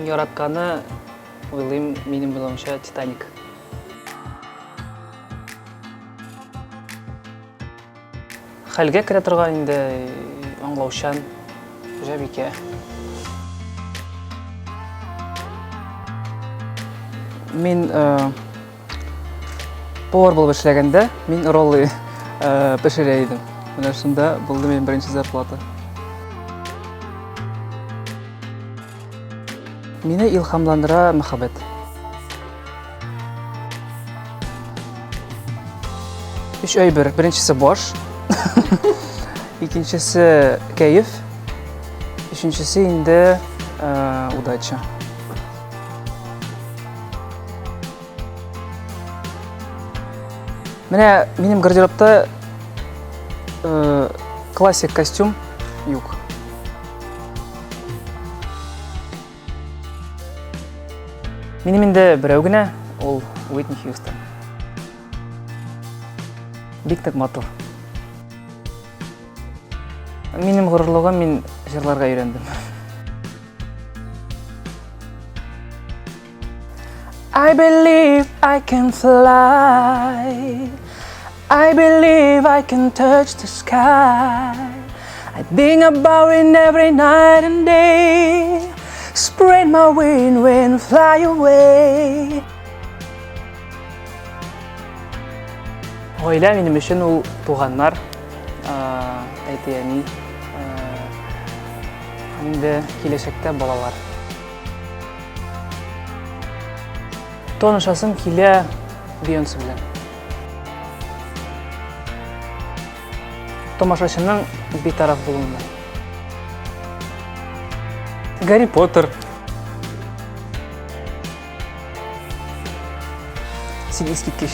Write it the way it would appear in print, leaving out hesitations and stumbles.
яратканы, уйлыйм, минем уйлавымча, Титаник. Хәлгә керә торган инде аңлаучан хуҗабикә. Мин э, повар булып эшләгәндә, мин роллы э, пешерә идем. Менә шунда булды минем беренче зарплата. Мине илһамландыра мәхәббәт. Өч әйбер. Беренчесе баш. Икенчесе кәеф. Өченчесе инде э, удача. Менә минем гардеробта э, классик костюм юк. Минем инде берәү генә, ул Уитни Хьюстон. Бик тә матур. Минем горурлыгым мин җырларга өйрәндем. I believe I can fly. I believe I can touch the sky. I think about it every night and day. Spread my wing and fly away. Гаилә минем өчен ул туганнар, әти-әни, һәм инде киләчәктә балалар. Танышасым килә Бейонсе белән. Тамашачының битараф булуында. Гарри Поттер. Син искиткеч.